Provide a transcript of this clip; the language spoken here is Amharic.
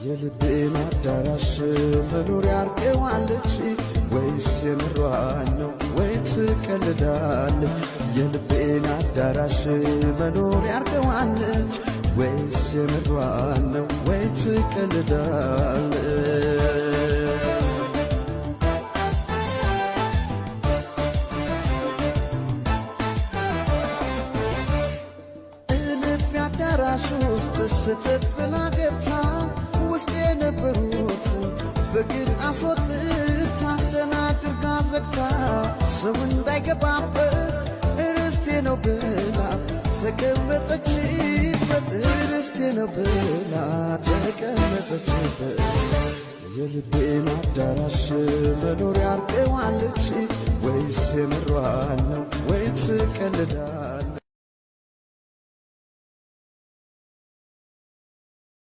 የልቤን አዳራሽ መኖሪያ አርገዋለች ወይስ የምሯን ነው ወይ ትቀልዳለች? የልቤን አዳራሽ መኖሪያ አርገዋለች ወይስ የምሯን ነው ወይ ትቀልዳለች? እልፍ አዳራሽ ውስጥ ስተት ብላ ገብታ ውስጥ የነበሩት በግድ አስወጥታ ደህና አድርጋ ዘግታ ሰው እንዳይገባበት እርስቴ ነው ብላ ተቀመጠችበት፣ እርስቴ ነው ብላ ተቀመጠችበት። የልቤን አዳራሽ መኖሪያ አርገዋለች ወይስ የምሯን ነው ወይ ትቀልዳለች?